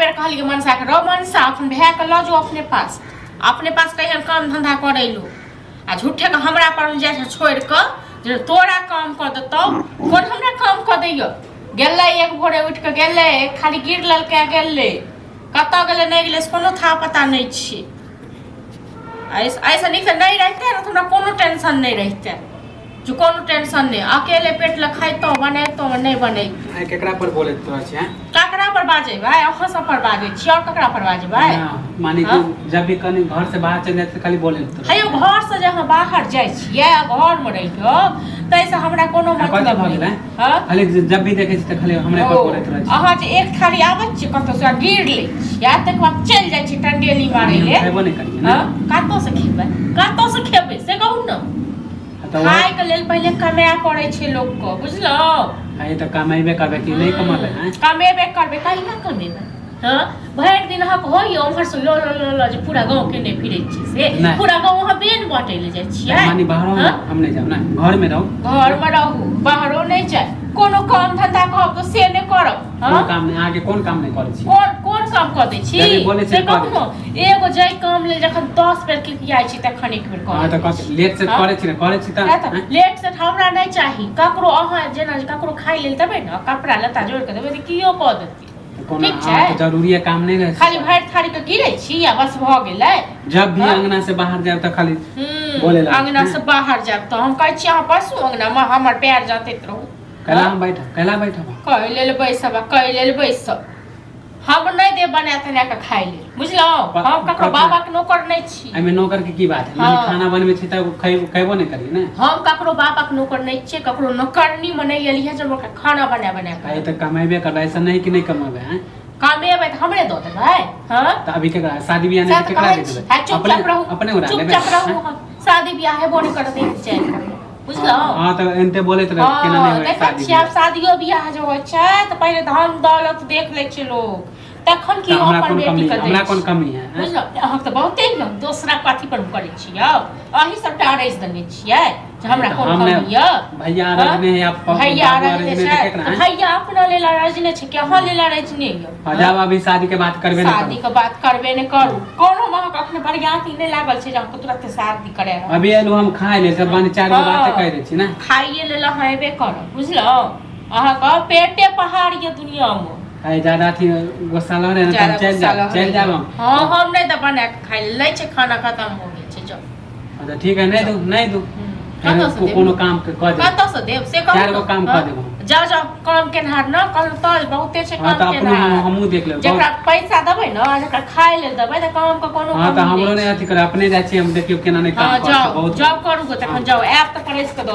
बेर कहलियै मनसा के, रौ मनसा, अपन भाय के लऽ जो अपने पास, अपने पास कहियन काम धंधा करैलू। आ झूठे के हमरा पर जाइ छै छोड़ि कऽ जे तोरा काम कऽ देतौ। कोन हमरा काम कऽ दैय? गेलै एक भोरे उठि कऽ गेलै, खाली गिर लेलकै आ गेलै। कतऽ गेलै नहि गेलै से कोनो था पता नहि छै। एहिसँ नीक तऽ नहि रहितै ने तऽ हमरा कोनो टेंशन नहि रहितै, जे कोनो टेंशन नहि, अकेले पेट लए खैतहुँ, बनैतहुँ, नहि बनैतहुँ। आइ केकरा पर बोलैत रहै छी, हैं? ककरा पर बाजेबै? अहाँ सब पर बाजै छी, आओर ककरा पर बाजबै? ना, माने कि हाँ? जब भी कनी घर से बाहर चलि जाइ तऽ खाली बोलैत रहै। हे यौ, घर से जे अहाँ बाहर जाइ छियै आ घरमे रहि कऽ, ताहिसँ हमरा कोनो आ कथी मतलब भऽ नहि। गेलै? हाँ? खाली जब भी देखै छी तऽ खाली हमरे पर ओ, बोलैत रहै छी। अहाँ जे एक थारी आबै छियै कतौ से आ गिर लै छियै, तकर बाद चलि जाइ छियै टंडेली मारै हम ले। खेबो नहि करियै ने। हाँ? कतौ से खेबै, कतौ से खेबै से कहू ने। तऽ वएह खायके लेल पहिले कमाए पड़ै छै लोकके, बुझलहुँ? आइ तऽ कमेबे करबै कि नहि कमेबै, हैं? कमेबे करबै, कहिया कमेबै? हँ, भरि दिन अहाँके होइए उम्हर से लो लो लो लो जे पूरा गाँव केने फिरै छी से? नहि। पूरा गाँव अहाँ बेन बाँटै लए जाइ छियै? मानी बाहरो हँ? हम नहि जाब ने, घरमे रहू। घरमे रहू, बाहरो नहि जाय, कोनो काम धंधा कहब तऽ से नहि करब। कोन हँ? काम नहि? अहाँके कोन काम नहि करै छी? कोन कोन काम कऽ दै छी जब बोलै छी से कऽ कहू ने। एगो जाहि काम लेल जखन 10 बेर किकियाइ छी तखन एक बेर अहाँ कऽ तऽ कथी लेट से हँ? करै छी ने, करै छी तऽ सएह तऽ हैं? लेट सेट हमरा नहि चाही ककरो। अहाँ जेना जे ककरो खाइ लेल देबै ने, कपड़ा लत्ता जोड़ि कऽ देबै तऽ कियो कऽ देतै। तऽ कोनो ठीक छै। अहाँके जरूरी काम नहि रहै छै। खाली भरि थारी के गिरै छी आ बस भऽ गेलै। जब भी हँ? अंगना से बाहर जायब तऽ खाली बोले लागै। अंगना से बाहर जायब तऽ हम कहै छी अहाँ बसू अंगना मे, हमर पैर जातैत रहू। कैला हम बैठब, कैला बैठब? कहै लेल बैसब आ कहै लेल बैसब। हम नहि देब बना तना कऽ खाइ लेल, बुझलहुँ? हम ककरो बाबाके नौकर नहि छी। एहिमे नौकर के की बात है? माने खाना बनबै छी तऽ खेबो नहि करियै ने? हम ककरो बाबाके नौकर नहि छियै, ककरो नौकरनीमे नहि एलियै जे ओकरा खाना बना बना आइ कऽ। तऽ कमेबे करबै, ऐसा नहि कि नहि कमेबै, हैं? कमेबै तऽ हमरे दऽ देबै, हँ? तऽ अभी केकरा शादी बियाह सएह नहि तऽ केकरा कहै दे छी। देबै? हँ, चुपचाप अपने रहू। अपने उड़ा लेबै। चुपचाप रहू। हैं? अहाँ शादी बियाह हेबो नहि करत, एहन चैन करबै, बुझलहुँ? हँ, तऽ एनते बोलैत रह केना नहि हँ होय देखै शादी छियै आब। बियाह। शादियो बियाह जे होइ छै तऽ पहिले धन दौलत देख लै छै लोक, तखन तऽ की हमरा अपन कोन बेटी कमी के दै हमरा कोन छै। कमी है, हैं? बुझलहुँ? अहाँके तऽ बहुते यऽ, दोसरा कथी पर करै छियै? अहीं सबटा अरैस देने छियै जे हमरा तऽ कोन हम कमी नहि यऽ। भैया हँ? रजने है या भैया बाबू अरजने रजने छै तऽ केकरा तऽ हैं? भैया अपना लेल अरजने छै कि अहाँ लेल अरजने यऽ? हँ, जाब अभी शादी के बात करबे नहि शादी करू। के बात करबे नहि करू। कोनो हम अहाँके अखने बरियाती नहि लागल छै जे अहाँके तुरंत शादी करे। अभी एलहुँ हम खाय लेल तऽ बन चारि गो बाते कहि दै छी ने। खाइए लेल अहाँ एबे करब, बुझलहुँ? अहाँके पेटे पहाड़ यऽ दुनियामे। आइ ज्यादा अथी गुस्सा लग रहे ने तऽ हम ज्यादा चलि गुस्सा जायब, लग चलि जायब हम। हँ, हम नहि तऽ बना कऽ खाइ लेल नहि छै, खाना खतम हो गेल छै, जाउ। अच्छा ठीक है, नहि दू, नहि दू। कतऽ से देब? कोनो काम के कऽ देब। कतऽ से देब से कहू चारि गो ने। काम कऽ हँ? देब हम। जाउ जाउ, काम केनहार न कहलहुँ तऽ बहुते छै। हँ काम तऽ अपनो केनहार हमहूँ देख लेब। जकरा पैसा देबै ने आ जकरा खाय लेल देबै तऽ काम के कोनो हँ तऽ कमी हमरो नहि नहि छै। अथी करे, अपने जाइ छी हम, देखियौ केना नहि हँ काम करै छै जाउ बहुत। जाउ, करू गो तखन हँ। जाउ, आयब तऽ परसि कऽ दऽ।